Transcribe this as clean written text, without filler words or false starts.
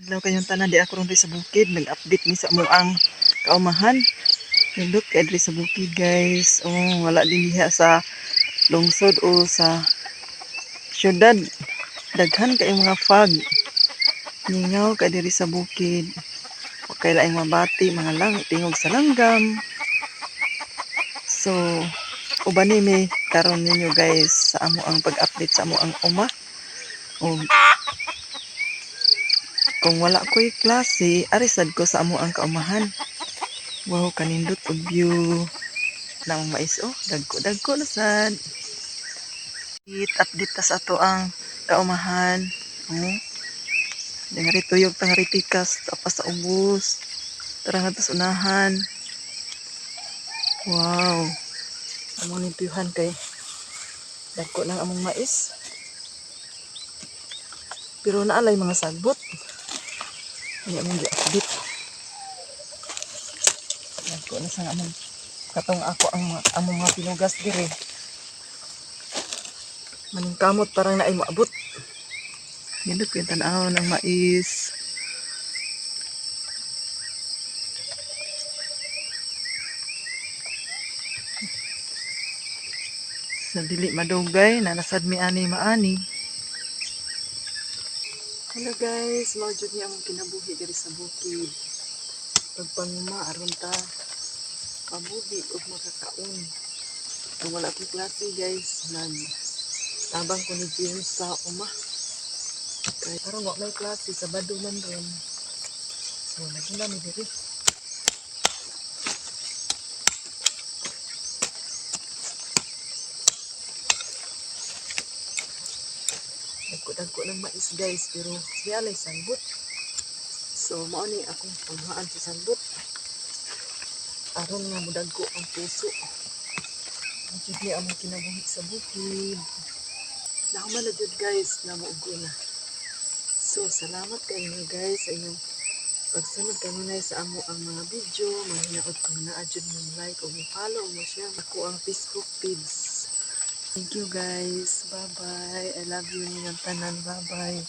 Hello kayong tanan, di ako ron diri sa bukid, nag-update mi sa among kaumahan. Nindot kay diri sa bukid, guys. Oh, wala din diha sa lungsod o sa syudad. Daghan kay mga fog. Mingaw kay diri sa bukid. Wa kay laing mabati, mga lang tingog sa langgam. So, uban ni mi karon ninyo, guys, sa amo ang pag-update sa amo ang uma. Og kung wala ko'y klase, ari sad ko sa amo ang kaumahan. Wow, kanindot og view. Nang mais oh, dagko dagko na sad. It update ta sa ato ang kaumahan. Oh. Dingari tuyog tangari tikas tapas sa ubos. Tara nga sa unahan. Wow. Amo ning tuyuhan kay dagko nang among mais. Pero naalay mga sagbot. Hindi among gi-update. Dagko na sa among katong ako ang among mga pinugas dire. Maningkamot parang naay moabot. Nindot ko yung tanaw ng mais. Sa dili madugay, nanasad mi ani maani. Hello guys, mao jud ni among kinabuhi diri sa bukid. Pagpanguma aron ta mabuhi ug makakaon. Kung wala akong klase, guys, nag tabang ko ni James sa uma. Kay aron wa may klase, Sabado man ron. So naguna mi diri. Dagko-dagko ng mais, guys, pero di alay sangbot. So mao ni akong panghaan sa sangbot. Aron nga mudagko ang puso. Mao jud ni among kinabuhi sa bukid. Nahuman na jud, guys, na muugo na. So salamat kaayo, guys, sa inyong pagsunod kanunay sa amo ang mga video. Manghinaot kung naa jud mo like o mo follow o mo share ako ang Facebook page. Thank you, guys. Bye-bye. I love you ninyong tanan. Bye-bye.